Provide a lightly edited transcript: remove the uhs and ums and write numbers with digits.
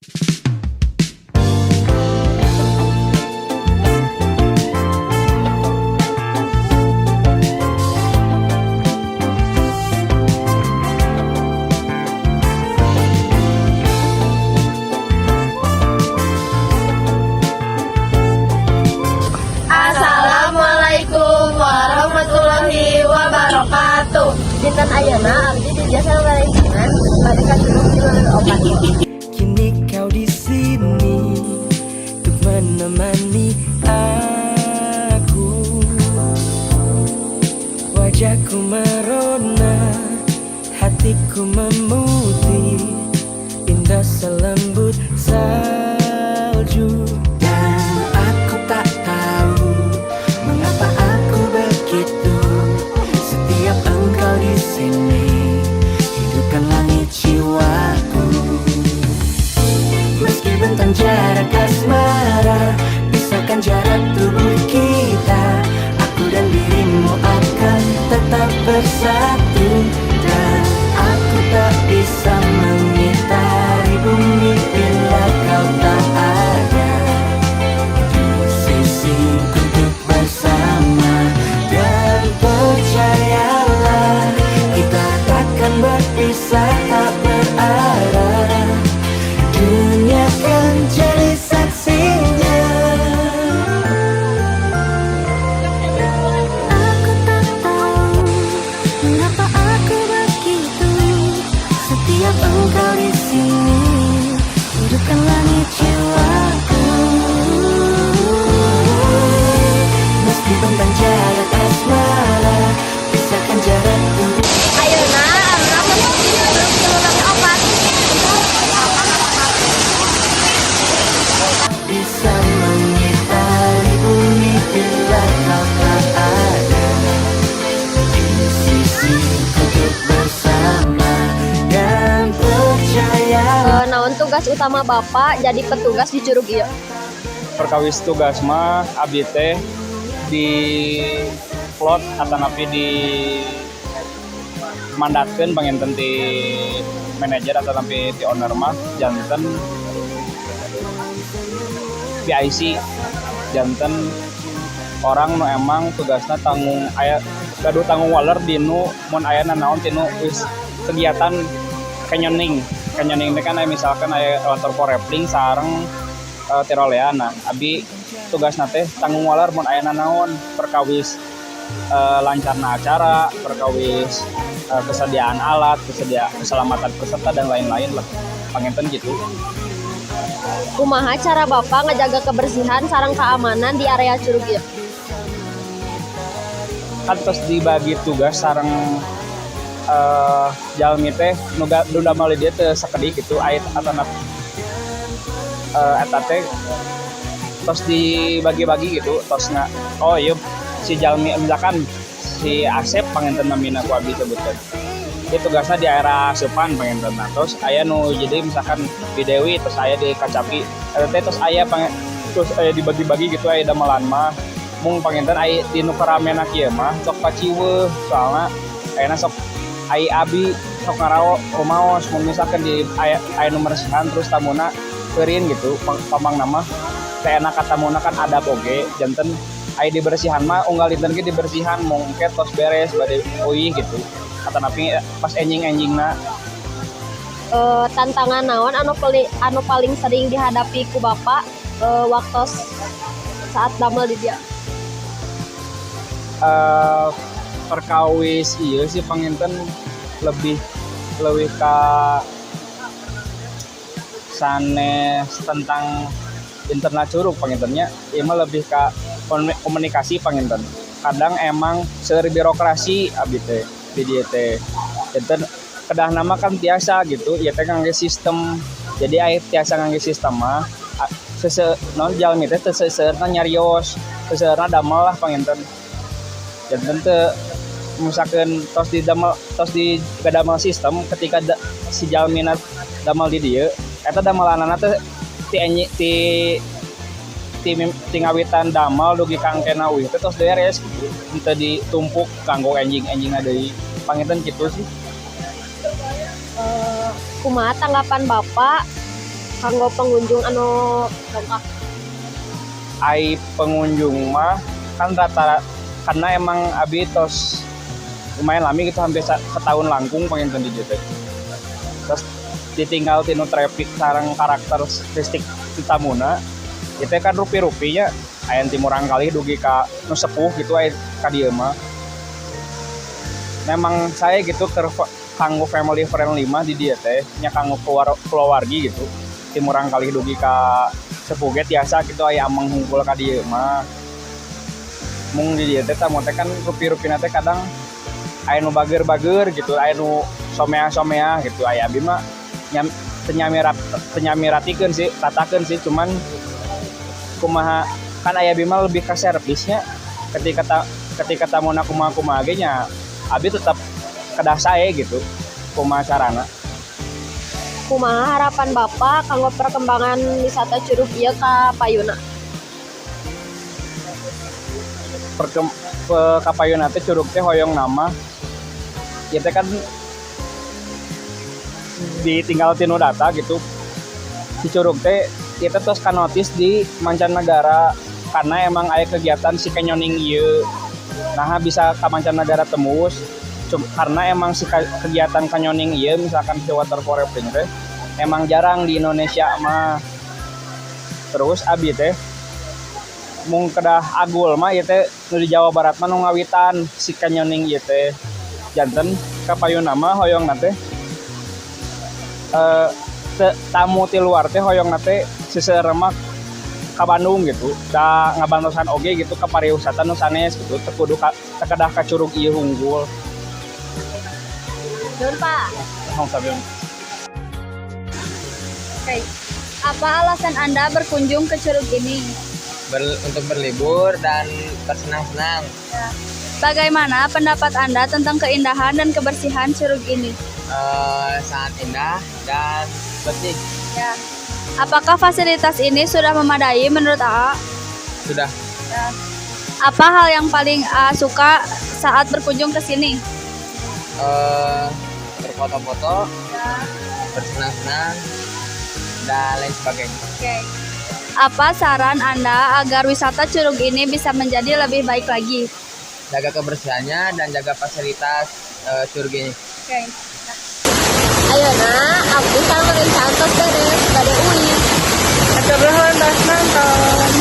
Assalamualaikum warahmatullahi wabarakatuh. Dinten ayeuna abdi di jasa rerencangan bade ka Curug Cileuleuy Opat. Kini kau di sini untuk menemani aku. Wajahku merona, hatiku memutih, indah selembut salju. Dan aku tak tahu mengapa aku begitu. Setiap engkau di sini, hidupkan langit jiwaku. Meski bentang jarak asmara pisahkan jarak tubuh kita, aku dan dirimu akan tetap bersatu. Dan aku tak bisa mengitari bumi bila kau tak ada di sisiku untuk bersama. Dan percayalah, kita takkan berpisah, tak berarah. Dunia kan jadi saksinya. Aku tak tahu mengapa aku begitu. Setiap engkau di sini, hidupkan langit jiwaku. Meski bentang jarak asmara pisahkan jarak tubuh. Ayeuna urang di Curug Cileuleuy Opat. Bisa mengitari bumi bila kau tak ada di sisiku untuk bersama. Dan percayalah. Naon tugas utama Bapak jadi petugas di Curug ieu? Perkawis tugas mah abdi teh di plot atanapi di mandatkeun panginten ti manajer atanapi ti owner mah janten PIC, janten orang nu emang tugasna tanggung aya gaduh tanggung waler dinu mun aya nanaon tinu wis kegiatan canyoning. Canyoning teh kan aya, misalkan aya waterfall rappelling sareng tirolean. Nah, abi tugasna teh tanggung waler mun aya nanaon perkawis lancarna acara, perkawis kesediaan alat, kesedia keselamatan peserta, dan lain-lain lah panginten gitu. Kumaha cara Bapak ngejaga kebersihan sareng keamanan di area Curug ieu? Kan terus dibagi tugas sareng jalmi teh nu damel di dieu teu sakedik gitu aya atana eta teh tos dibagi-bagi gitu, tos nga oh iya si jalmi, misalkan si Asep panginten namina ku abi sebutkeun. Itu tugasnya di area asupan panginten. Nah, terus aya nu jadi misalkan di Dewi, terus aya di Kacapi eta teh, terus aya terus aya dibagi-bagi gitu. Aya damelan mah mung panginten aya di nu keramena kieu mah sok paciweuh, soalna ayeuna sok ai abi sok ngarao rumaos mun misalkan di aya aya nu meresihan terus tamuna keurin gitu. Pamangna mah teu enak ka tamuna kan, adab oge. Janten aya dibersihan mah unggal dinten ge dibersihan, mung engke tos beres bade uih gitu atanapi pas enjing-enjingna. Tantangan naon anu paling sering dihadapi ku Bapak waktu saat damel di dieu? Perkawis ieu sih panginten lebih lebih ka sanes tentang internal curug pangintennya, ieu mah lebih ka komunikasi panginten. Kadang emang seueur birokrasi abdi teh di dieu teh, janten kedahna mah kan tiasa gitu ieu teh ngangge sistem. Jadi aya tiasa ngangge sistem mah sese non jalmi teh teu seseueurna nyarios, seseueurna damel lah panginten. Janten teu misalkan tos di damel, tos di damel sistem, ketika si jalmina damel di dieu eta damelanana teh ti enyi ti ti, ti ngawitan damel dugi ka engkena uih teh tos beres gitu, henteu ditumpuk kanggo enjing-enjingna deui panginten gitu sih. Kumaha tanggapan Bapak Kanggo pengunjung anu dongkap? Ai pengunjung mah kan rata karena emang abi tos lumayan lami gitu, hampir setahun langkung panginten di dieu teh. Terus ditinggal tinu traffic sareng karakteristik si tamuna itu kan rupi-rupinya, aya ti murangkalih dugi ka nu sepuh gitu aya ka dieu mah. Memang saya gitu ke kanggo family friendly mah di dieu teh nya, kanggo keluar keluargi gitu, ti murangkalih dugi ka sepuh ge tiasa gitu, aya ameng hungkul ka dieu mah. Mung di dieu teh tamu teh kan rupi-rupina teh kadang aya nu bager-bager gitu, aya nu somea-somea gitu. Aya abi mah nyam teu nyamiratikeun sih, ratakeun sih, cuman kumaha kan aya abi mah lebih ke servisnya. Ketika tamuna kumaha-kumaha ge nya abi tetap kedah sae gitu, kumaha carana. Kumaha harapan Bapak kanggo perkembangan wisata curug ieu ka payuna? Kapayuna teh curug teh hoyongna mah ieu teh kan ditinggal tinu data gitu, si curug teh kita terus kanotis di mancanegara karena emang aya kegiatan si canyoning ieu. Nah, bisa ke mancanegara tembus karena emang si kegiatan canyoning ieu, misalkan si waterfall rafting teh emang jarang di Indonesia mah. Terus abi teh mung kedah agul mah ieu teh nu di Jawa Barat mah nu ngawitan si canyoning ieu teh. Janten kapayuna mah hoyongna teh tamu ti luar teh hoyongna teh seseueur mah ka Bandung gitu, da ngabantosan oge gitu ke pariwisata nu sanes gitu, teu kudu ka teu kedah ka curug ieu hungkul. Nuhun, Pak. Hong sabian. Oke. Apa alasan Anda berkunjung ke curug ini? Untuk berlibur dan bersenang-senang. Bagaimana pendapat Anda tentang keindahan dan kebersihan curug ini? Sangat indah dan bersih. Ya. Apakah fasilitas ini sudah memadai menurut AA? Sudah. Apa hal yang paling AA suka saat berkunjung ke sini? Berfoto-foto, bersenang-senang, dan lain sebagainya. Oke. Apa saran Anda agar wisata curug ini bisa menjadi lebih baik lagi? Jaga kebersihannya dan jaga fasilitas curug ini. Oke. Ayeuna abdi sareng rencang tos beres, bade uih. Hatur nuhun tos nonton.